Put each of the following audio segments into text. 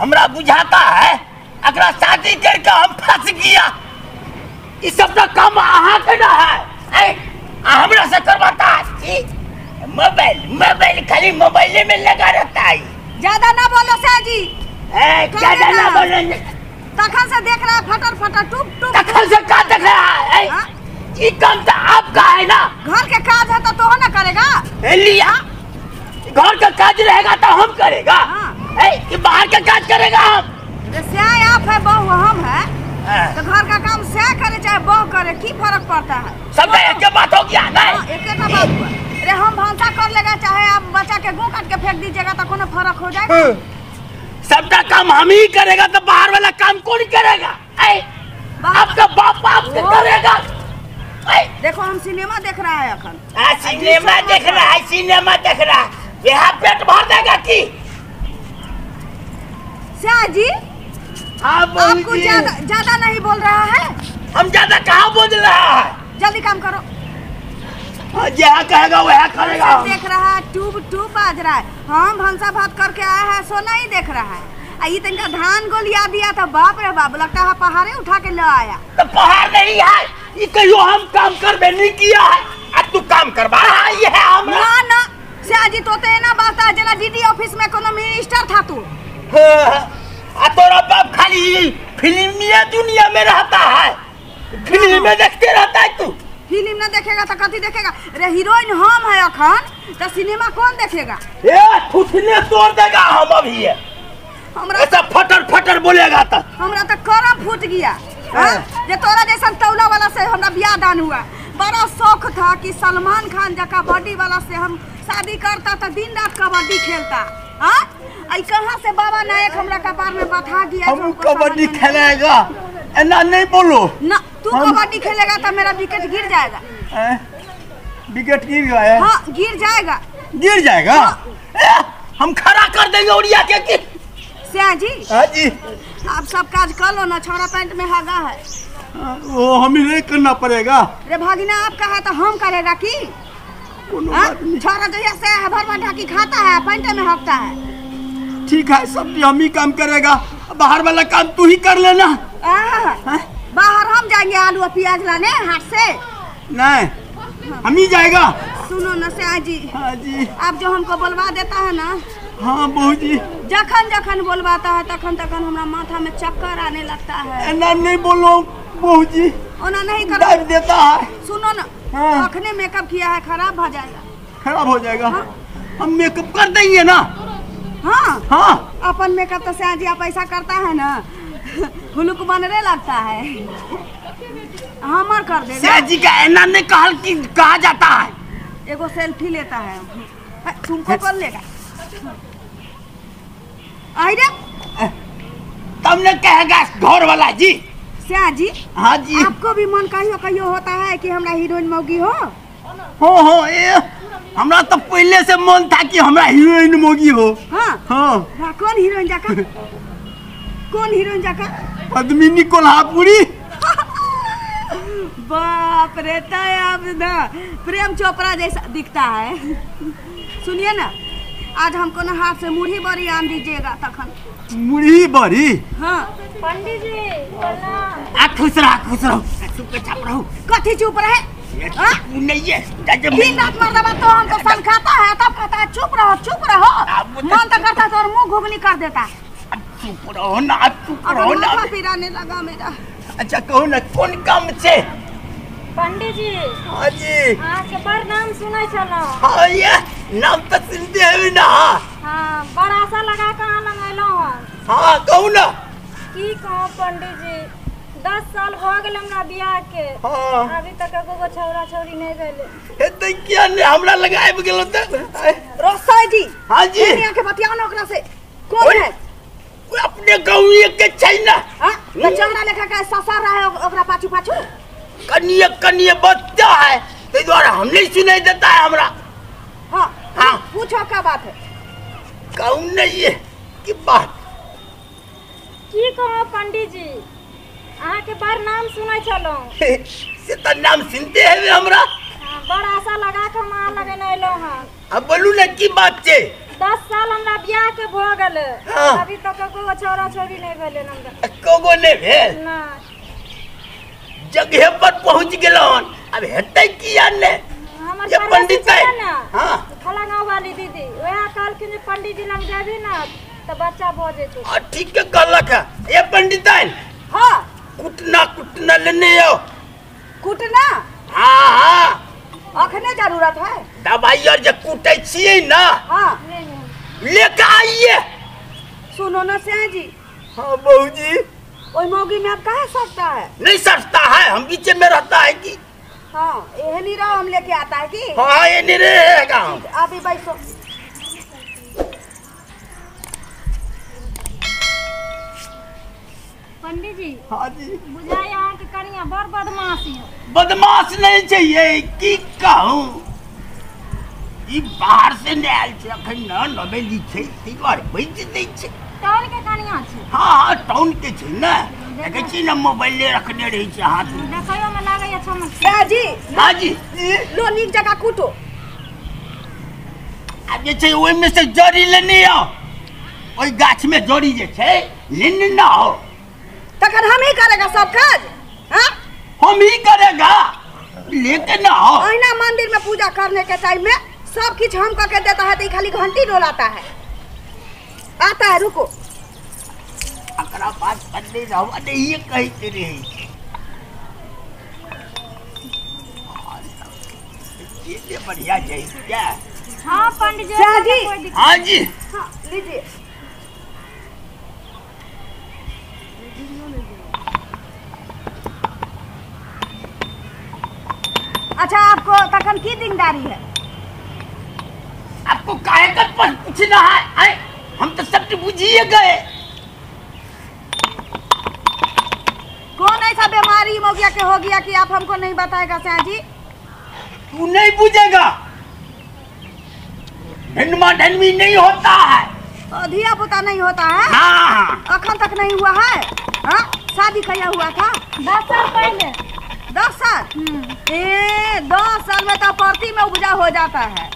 हमरा बुझाता है अगला शादी करके हम फंस गया। इस सब तो काम अहाँ के ना है, हमरा से करवाता है। मोबाइल मोबाइल खाली मोबाइल में लगा रहता है। ज्यादा ना बोलो साजी, ज्यादा ना बोलो। तखन से देख रहा है फटर फटर टुप टुप। तखन से का देख रहा है? ये काम तो आपका है ना, घर के काज है तो तो ना करेगा। लिया घर का काज रहेगा तो हम करेगा, ये बाहर का काज करेगा हम। से आप है बहू हम है, तो घर का काम से करे चाहे बहू करे, की फर्क पड़ता है? सब एक बात हो गया ना, एक बात हुआ। अरे हम भांसा कर लेगा चाहे आप बच्चा के गू काट के फेंक दीजिएगा तो कोनो फर्क हो जाएगा? सबका काम हम ही करेगा तो बाहर वाला काम कौन करेगा? आपका बाप आपके करेगा। देखो हम सिनेमा देख रहा है अखन। सिनेमा देख रहा है, सिनेमा देख रहा है, यहाँ पेट भर देगा की? जी आपको ज्यादा ज्यादा नहीं बोल रहा है। हम ज्यादा कहाँ बोल रहा है? जल्दी काम करो। जहाँ कहेगा वह करेगा। देख रहा है ट्यूब ट्यूब बाज रहा है। हम भंसा भात करके आया है सो नहीं देख रहा है। ये तनका धान गोलिया दिया था, बाप रे बाप लगता है पहाड़े उठा के ले आया। तो पहाड़ नहीं है ये, कहियो हम काम करबे नहीं किया है, अब तू काम करवा रहा है। ये है हमरा ना ना सियाजी तो ते ना बात है जना दीदी ऑफिस में कोनो मिनिस्टर था तू। आ तोरा बाप खाली फिल्मी दुनिया में रहता है, फिल्म में देखते रहता है। तू फिल्म ना देखेगा तो कथी देखेगा? रे हीरोइन हम है अखन तो सिनेमा कौन देखेगा? ए थुथने तोड़ देगा हम अभी। हमरा ऐसा फटर फटर बोलेगा तो हमरा तो करम फूट गया। जे तोरा जैसा तौला वाला से हमरा बियाह दान हुआ। बड़ा शौक था कि सलमान खान जका बॉडी वाला से हम शादी करता तो दिन रात कबड्डी खेलता। हाँ आई कहाँ से बाबा नायक हमरा कपार में बथा गया। हम कबड्डी खेलेगा ऐना नहीं बोलो ना। तू कबड्डी खेलेगा तो मेरा विकेट गिर जाएगा। विकेट गिर गया? हाँ गिर जाएगा। गिर जाएगा? हाँ। हम खड़ा कर देंगे उड़िया के। सिया जी, हाँ जी आप सब काज कर लो ना, छोरा पैंट में हागा है। वो हमें नहीं करना पड़ेगा। रे भागिना आपका है तो हम करेगा की? छोरा जो से भरवा ढाकी खाता है पैंट में हकता है। ठीक है सब हम ही काम करेगा, बाहर वाला काम तू ही कर लेना। बाहर हम जाएंगे आलू और प्याज लाने हाथ से? नहीं हम ही जाएगा। सुनो ना सिया जी, हाँ जी आप जो हमको बोलवा देता है ना। हाँ बहू जी जखन जखन बोलवाता है तखन तखन हमरा माथा में चक्कर आने लगता है। ना नहीं बोलो बहू जी, ओना नहीं करो देता है। सुनो ना, हाँ। अखने मेकअप किया है खराब हो जाएगा। खराब हो जाएगा? हाँ? हम मेकअप कर देंगे ना। हाँ हाँ अपन मेकअप तो सिया जी आप ऐसा करता है ना हुलुक बनने लगता है। हमार कर देगा। सिया जी का ऐना नहीं कहल कि कहा जाता है। एगो सेल्फी लेता है तुमको कर लेगा। आई रे तुमने कहेगा घर वाला जी। सिया जी, हाँ जी आपको भी मन कहियो कहियो होता है कि हमरा हीरोइन मौगी हो? हो ए हमरा तो पहले से मन था कि हमरा हीरोइन मौगी हो। हाँ हाँ कौन हीरोइन जाका? कौन हीरोइन जाका? पद्मिनी कोल्हापुरी। बाप रे तय अब ना प्रेम चोपड़ा जैसा दिखता है। सुनिए ना आज हमको ना हाथ से मुरही बड़ी आन दीजिएगा तखन। मुरही बड़ी? हाँ पंडित जी प्रणाम। आ खुश रहो खुश रहो, चुप चाप रहो। कथी चुप रहे? नहीं है दिन रात मर्दबा तो हमको सन खाता है तब कहता है चुप रहो चुप रहो। मन तो करता तो और मुंह घुगनी कर देता। चुप रहो ना चुप रहो ना, माथा पिराने लगा मेरा। अच्छा कहो ना कौन काम से? पंडित जी, हाँ जी अहाँ के बड़ नाम सुनै छलहुँ। हाँ ये नाम तो सुनते हैं ना। हाँ बड़ आशा लगा के अहाँ लग अयलहुँ हन। हाँ कहू ना। की कहूँ पंडित जी 10 साल हो गेल हमरा बियाह के। हाँ। अभी तक एगो छौरा छौरी नहीं भेलै। हेतै किया नहीं हमरा लग आबि गेल त। रोसाई जी, हाँ जी दुनिया के बतियाओ ना ओकरा से। कौन है? अपने गाँव के छै ना। हां तो चौरा लेखा का ससुर रहा है ओकरा पाछू पाछू कनिए कनिए बच्चा है ते द्वारा हम नहीं सुनाई देता है हमरा। हां हां पूछो क्या बात है? कहूं नहीं है की बात। की कहूं पंडित जी अहाँ के बड़ नाम सुनै छलहुँ। से त नाम सुनते है हमरा। हां बड़ आशा लगा के हम अहाँ लगन अयलहुँ हन। अब बोलू ना की बात छै? 10 साल हमरा बियाह के भ गेल, अभी तक एको छोरा छोरी नहीं भेल हमरा। एको नहीं भेल? ना। जगह पर पहुंच गेलन, अब हेतै किया ने? हमर ये पंडित है। हां, खला गांव वाली दीदी वह कहलखिन जे पंडित जी लग जाबी ना त बच्चा भ जेतौ। हां ठीक के कहलक है। ये पंडित है। हां, कुटना कुटना लेने आओ। कुटना? हां हां, अखने जरूरत है। दवाई और जे कूटे छियै ना। हां, लेके आइए। सुनो ना सिया जी। हां बहू जी। ओई मौगी में आप काहे सटता है? नहीं सटता है, हम बीच में रहता है कि। हाँ, ये नहीं रहो, हम लेके आता है कि। हाँ, ये नहीं रहेगा। अभी बैठो। पंडित जी। हाँ जी। बुझाई अहाँ के कनिया बड़ बदमाश है। बदमाश नहीं चाहिए की कहूँ, ई बाहर से नहीं आयल छै अखन न नवेली छै, ताहि दुआरे बाजि दै छै। टाउन के कनिया छै? हाँ हाँ, टाउन के छै ने। देखै छी ने मोबाइले रखने रहै छै हाथ में। देखैयो में लागैया चमक। जी। हाँ जी। लो नीक जगह कूटो। आब जे छै ओहिमे से जड़ी लेने आउ, ओहि गाछ में जड़ी जे छै लेने न आउ। तखन हम ही करेगा सब काज? हाँ, हम ही करेगा, लेके ना आओ। अहिना मंदिर में पूजा करने के टाइम में सब कुछ हम करके देता है, तो खाली घंटी डोलाता है। आता है, रुको। अकरा बात पन्ने रहो, अरे ये कहते रहे। ये बढ़िया जाए क्या? हाँ पंडित जी। हाँ जी। हाँ लीजिए। अच्छा, आपको तखन की दिनदारी है? आपको काहे का पूछना है? आए, हम तो सब बुझिए गए। कौन ऐसा बीमारी हो गया के हो गया कि आप हमको नहीं बताएगा सिया जी? तू नहीं बुझेगा, ढनमा ढनमी नहीं होता है, धिया पुता नहीं होता है। हाँ, अखन तक नहीं हुआ है। हाँ, शादी कया हुआ था? 10 साल पहले। 10 साल? ए 10 साल में तो परती में उपजा हो जाता है।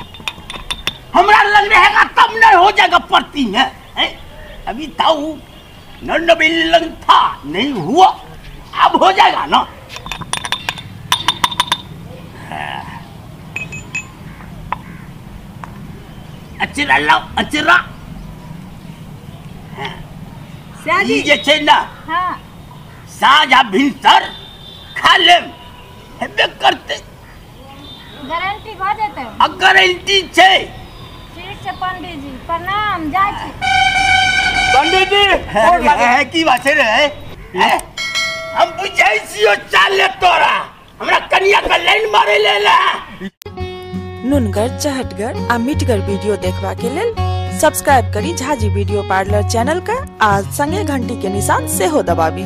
हमरा लग रहेगा तब नहीं हो जाएगा परती में। अभी था लग था नहीं हुआ, अब हो जाएगा ना। अचरा लाओ, अचरा। जी जे छै ना। हाँ, साँझ आ भिनसर खा लेम, हेबे करते। गारंटी भ जेतै? आ गारंटी छै। ठीक छै पंडित जी, प्रणाम, जाइ छी। पंडित जी है की बात छै रे? हम बुझै छियो चाले तोरा, हमरा कनिया के लाइन मारे ले ला। नुनगर, चहटगर आ मिठगर वीडियो देखबा के लेल सब्सक्राइब करी झाजी वीडियो पार्लर चैनल का आ संगे घंटी के निशान सेहो दबाबी।